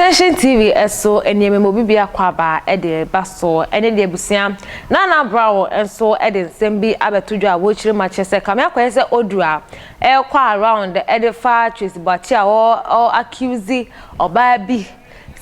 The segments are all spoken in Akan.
Attention TV so nneɛma mu obi bi akɔ aba de ba so ɛne deɛ abusua Nana Brown nso de nsɛm bi abɛto dwa a wɔrekyerɛ mu akyerɛ sɛ kame akɔyɛ sɛ audio a ɛrekɔ around de fa Tracy Boakye a ɔ accuse ɔbaa bi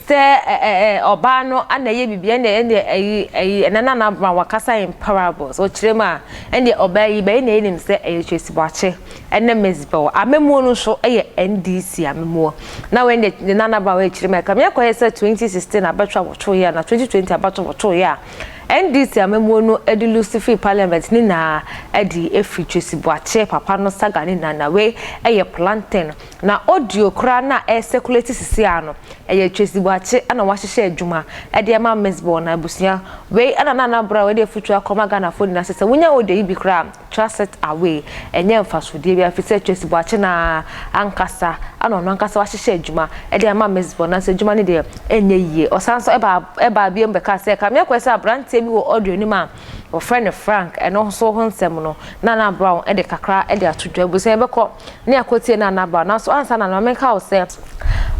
sɛ ɛ ɛ ɔbaa no ana ɛyɛ biribi ɛne ɛne ɛyi ɛyi ɛna Nana Brown wakasa in parables. Ɔkyerɛ mu a, ɛne ɔbaa yi bɛyɛ na ɛnim sɛ ɛyɛ Tracy Boakye ɛne Mzbel amamuo no nso ɛyɛ NDC amamuo na wɔn de Nana Brown ɛkyerɛ mu a, kame akɔyɛ sɛ 2016 abɛtwa wɔto yɛ na 2020 abɛtwa wɔto yɛ a NDC amamuo no de lose free parliament ne na ɛde efiri Tracy Boakye papa no saga ne na wei ɛyɛ plantain na audio koraa na ɛcirculate sisi ano ɛyɛ Tracy Boakye ɛna wahyehyɛ adwuma ɛde ama Mzbel. Na abusua, wei ɛna Nana Brown ɛde afutu akɔma Ghanafoɔ nyinaa sɛ wonya audio yi bi koraa, toss it away. Ɛnyɛ mfasodeɛ bi afi sɛ Tracy Boakye na ankasa ɛna ɔno ankasa wahyehyɛ adwuma ɛde ama Mzbel na sɛ adwuma no deɛ ɛnyɛ yie. Ɔsan so ɛba biom bɛka sɛ kame akɔyɛ sɛ aberanteɛ bi wɔ audio no mu a wɔfrɛ no Frank. Ɛno nso ho nsɛm no, Nana Brown ɛde kakra ɛde ato dwa. Abusua, yɛbɛkɔ ne akɔtie Nana Brown, nanso ansa na meka wo sɛ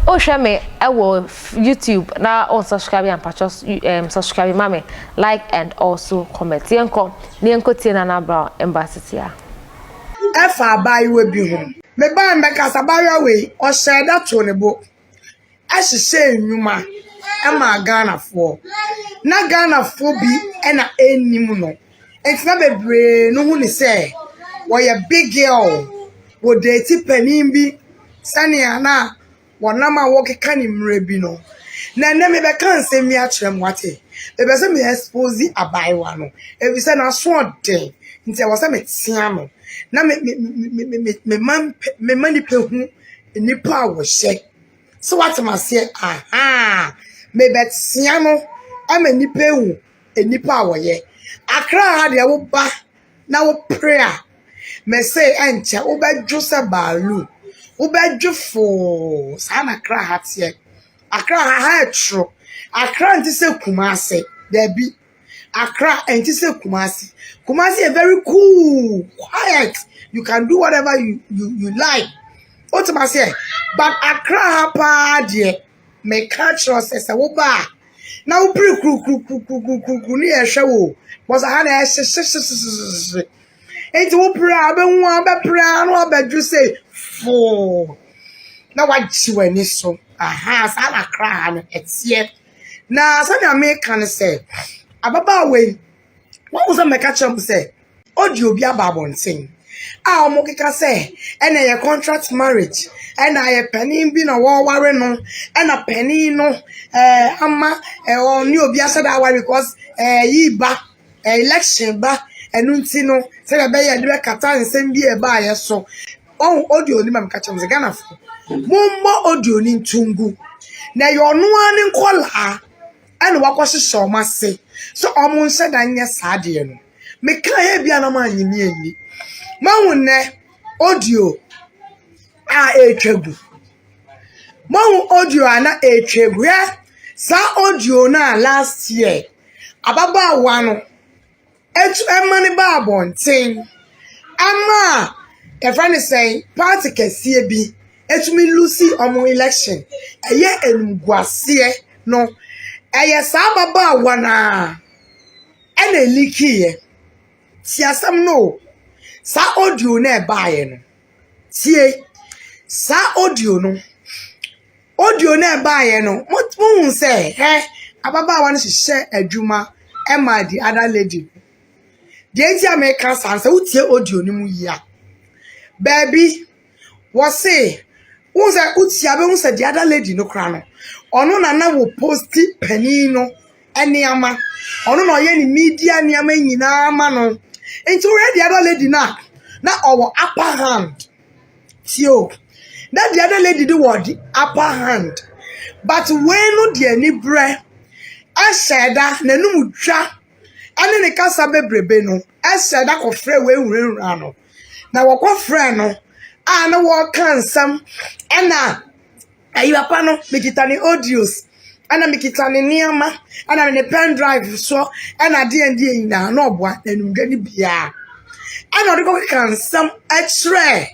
wohwɛ me ɛwɔ YouTube na on subscribe and patro subscribe ma me, like and also comment. Yɛnkɔ ne yɛnkɔtie Nana Brown mba setia. Ɛfa abaayewa bi ho, mebaa mbɛkasa. Abaayewa wei ɔhyɛ da to ne bo ɛhyehyɛ nnwuma ɛma Ghanafoɔ na Ghanafoɔ bi ɛna ɛnnim no, nti na bebree no ho ne sɛ wɔyɛ big girl wɔ date panin bi sɛnea na wɔnam a wɔkeka ne mmerɛ bi no. Na ɛnɛ mebɛka nsɛm bi akyerɛ mo ate. Mepɛ sɛ me expose abaayewa no efisɛ n'aso ɔden, nti ɛwɔ sɛ metea no na me me me me me me ma me ma nipa hu nipa a wɔhyɛ sɛ watem aseɛ. Aha, mebɛtea no ama nipa ehu nipa a wɔyɛ. Akra ha deɛ, woba na wopere a, mɛsɛ ɛnkyɛ wobɛdwo sɛ baalu, wobɛdwo foo. Saa na Akra ha teɛ. Akra ha ha ɛtoro. Akra nte sɛ Kumase, daabi. Akra nte sɛ Kumase. Kumase yɛ very cool, quiet, you can do whatever you like, wotem aseɛ. But Akra ha paa deɛ, meka kyerɛ sɛ woba a na wopere kurukurukurukurukuru ne yɛhwɛ wo bɔsɛ ha na ɛhyehyehyehyehye, nti wopere a wobɛhu a wobɛpere a na wabɛdwo sɛ foo na wagye w'ani so. Aha, saa na Akra ha no ɛteɛ. Na sɛnea meka no sɛ ababaawa yi, wɔn sɛ mɛka kyerɛ mo sɛ ɔde obi aba abɔnten a wɔn keka sɛ ɛna ɛyɛ contract marriage, ɛna ɛyɛ panin bi na wɔreware no, ɛna panin no ama ɔne obi ahyɛ da aware because yi ba election ba. Ɛno nti no, sɛdeɛ ɛbɛyɛ ɛde bɛkata nsɛm bi a ɛbaayɛ so. Ɔho audio ni ma meka kyerɛ mo sɛ Ghanafoɔ, mommɔ audio ni ntungu na ɛyɛ ɔno ara ne nkɔlaa ɛna wakɔhyehyɛ ɔmo ase sɛ ɔmo nhyɛ da nyɛ saa adeɛ no. Meka yɛ bi anam anye mi ani mahu nnɛ audio a ɛretwa gu. Mahu audio a na ɛretwa gu. Hwɛ saa audio no a last year ababaawa no etu ɛma ne ba abɔnten ama a yɛfrɛ no sɛn, party kɛseɛ bi etumi lose ɔmo election, ɛyɛ enumguaseɛ no, ɛyɛ saa ababaawa naa ɛna eleakiiɛ. Tie asɛm no o. Saa audio no ɛbaeɛ no, tie saa audio no. Audio no ɛbaeɛ no, mohu sɛ ɛ ababaawa no hyehyɛ adwuma ɛma the other lady. Deɛ nti a meka saa sɛ wotie audio no mu yie a, baabi wɔse wohu sɛ wotie a, bɛhu sɛ the other lady no koraa no, ɔno na na wɔ post panin no nneɛma, ɔno na ɔyɛ ne media nneɛma nyinaa ma no. Nti wohwɛ the other lady no a, na ɔwɔ upper hand. Tie o, na the other lady no wɔ the upper hand, but wei no deɛ, ani berɛ ɛhyɛ da n'anum twa ɛne ne kasa bebrebe no, ɛhyɛ da kɔfrɛ wei nwurawura no na wɔkɔfrɛ no a na wɔreka nsɛm. Ɛna ayi papa no, mekita ne audios, ɛna mekita ne nneɛma, ɛna ne pen drive so, ɛna adeɛ deɛ nyinaa na ɔboa n'anumdwa no biara, ɛna ɔde kɔkeka nsɛm ɛkyerɛ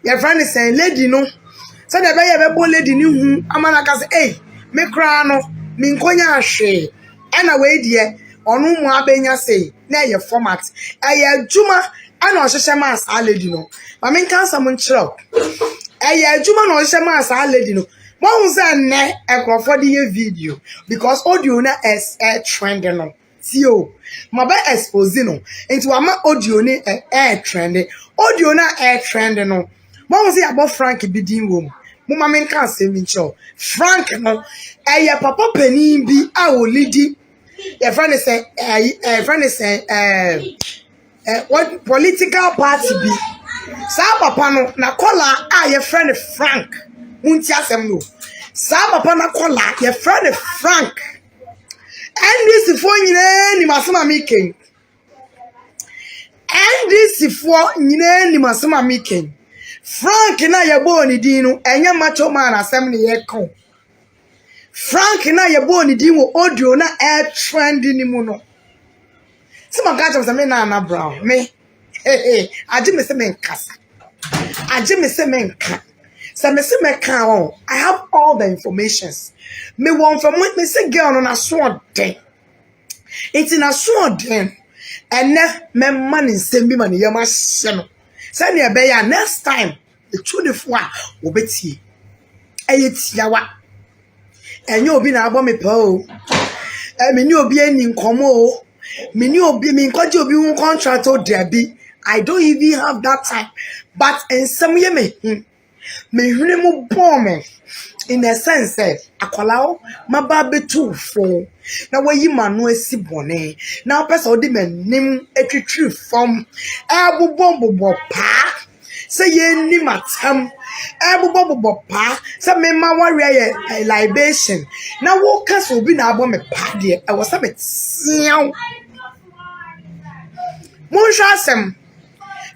yɛfrɛ no sɛn, lady no, sɛdeɛ ɛbɛyɛ ɛbɛbɔ lady no hu ama no aka sɛ, ei, Me koraa no, menkɔnyaa hwee. Ɛna wei deɛ, ɔno mu abɛnya sei, na ɛyɛ format. Ɛyɛ adwuma ɛna ɔhyehyɛ maa saa lady no. Ma menka asɛm nkyerɛ wo. Ɛyɛ adwuma na ɔhyehyɛ maa saa lady no. Moahu sɛ nnɛ nkurɔfoɔ de yɛ video because audio na ɛ trend no. Tie o, mabɛ expose no. Nti wama audio ne ɛ trend. Audio na ɛ trend no, moahu sɛ yɛabɔ Frank bi din wɔ mu. Momma menka asɛm bi nkyerɛ wo. Frank no, ɛyɛ papa panin bi a ɔlidi, yɛfrɛ no sɛ ɛyi, yɛfrɛ no sɛ ɛɛ ɛ what political party bi. Saa papa no, n'akɔlaa a yɛfrɛ no Frank. Montie asɛm no o. Saa papa n'akɔlaa, yɛfrɛ no Frank. NDC foɔ nyinaa nim asɛm a meka yi. NDC foɔ nyinaa nim asɛm a meka yi. Frank na yɛbɔɔ ne din no, ɛnyɛ macho man asɛm na yɛka o. Frank na yɛbɔɔ ne din wɔ audio na ɛtrend ne mu no. Sɛ maka kyerɛ sɛ me Nana Brown, me, agye me sɛ menkasa. Agye me sɛ menka. Sɛ me sɛ mɛka o, I have all the informations. Me wɔ mfam, me sɛ girl no n'aso ɔden. Nti n'aso ɔden. Ɛnɛ mɛma ne nsɛm bi ma ne yam ahyɛ no. Sɛnea ɛbɛyɛ a next time etu ne fo a wɔbɛtie. Ɛyɛ tiawa. Ɛnyɛ obi na abɔ me paa o. Me ne obi ani nkɔmmɔ o. Me ne obi me nkɔgye obi ho contract o, dabi. I don't even have that time. But nsɛm yɛ me hu. Me hwene mu bɔn me in the sense sɛ akwadaa wo maba abɛtu wo fo na wayi m'ano asi bɔne na wopɛ sɛ wode m'anim atwitwiri fam ɛbobɔbobɔ paa sɛ yɛnni m'atam, ɛbobɔbobɔ paa sɛ mema wareɛ yɛ libation, na woka sɛ obi na abɔ me paa deɛ, ɛwɔ sɛ metea wo. Monhwɛ asɛm.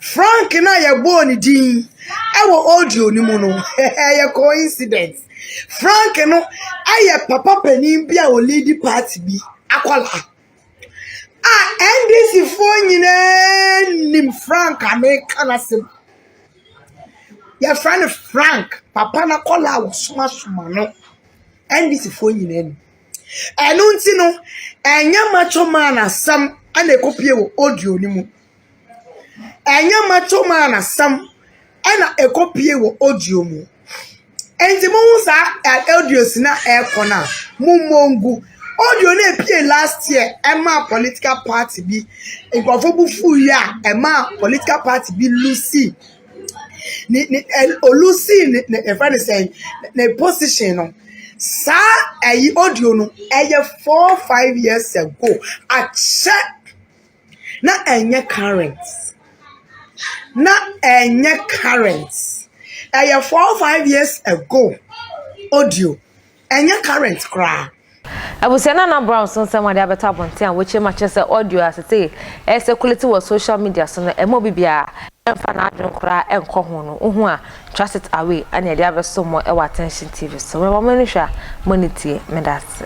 Frank na yɛbɔɔ ne din ɛwɔ audio no mu no, ɛyɛ coincidence. Frank no ɛyɛ papa panin bi a ɔleadi party bi akwadaa a NDC foɔ nyinaa nim Frank a meka n'asɛm. Yɛfrɛ no Frank, papa n'akwadaa a wɔsomasoma no. NDC foɔ nyinaa nim. Ɛno nti no, ɛnyɛ macho man asɛm ɛna ɛkɔpie wɔ audio no mu. Ɛnyɛ macho man asɛm ɛna ɛkɔpie wɔ audio mu. Nti mohu saa audios na ɛrekɔ no a, mommɔ ngu. Audio no epie last year ɛmaa political party bi nkurɔfoɔ bo fuiɛ a ɛmaa political party bi lose ne ɛ olose ne yɛfrɛ no sɛn, ne position no. Saa ɛyi audio no ɛyɛ 4, 5 years ago, akyɛ, na ɛnyɛ current, na ɛnyɛ current. Ɛyɛ 4, 5 years ago audio, ɛnyɛ current koraa. Abusua, Nana Brown so nsɛm ade abɛtɔ abɔnten a wɔkyerɛ mu akyerɛ sɛ audio a sese ɛcirculate wɔ social media so no, ɛma obi biara ɛmfa n'adwene koraa ɛnkɔ ho no, wohu a, trust it away. Ɛna yɛde abɛso mo ɛwɔ Attention TV so. Mɛma mo ani hwɛ a mo ani tie. Meda ase.